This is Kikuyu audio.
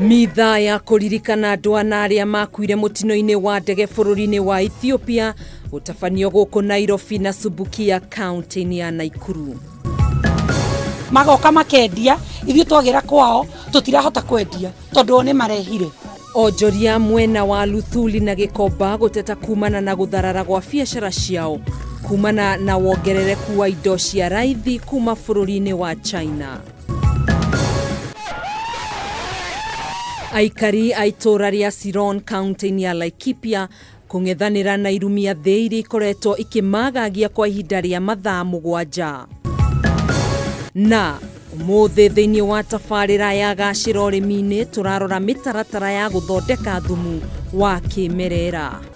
Mitha ya kũririkana andũ ana arĩa makuire mũtino-inĩ wa ndege bũrũri-inĩ wa Ethiopia gũtabanio gũkũ Nairobi na Subukia kaunti-inĩ ya Nakuru. Magoka makendia, ithuĩ twagĩra kwao tũtirahota kwendia tondũ o nĩ marehire. Onjoria mwena wa Luthuli na Gikomba gũteta kumana na gũtharara gwa biacara ciao kumana na wongerereku wa indo cia raithi kuma bũrũri-inĩ wa China. Aikari a itũũra rĩa Siron kaunti-inĩ ya Laikipia kũng'ethanĩra na irumia thĩ iria ikoretwo ikĩmagagia kwa ihinda rĩa mathaa 7. Na ũmũthĩ thĩinĩ wa tabarĩra ya gacĩra ũrĩmi-inĩ tũrarora mĩtaratara ya gũthondeka thumu wa kĩmerera.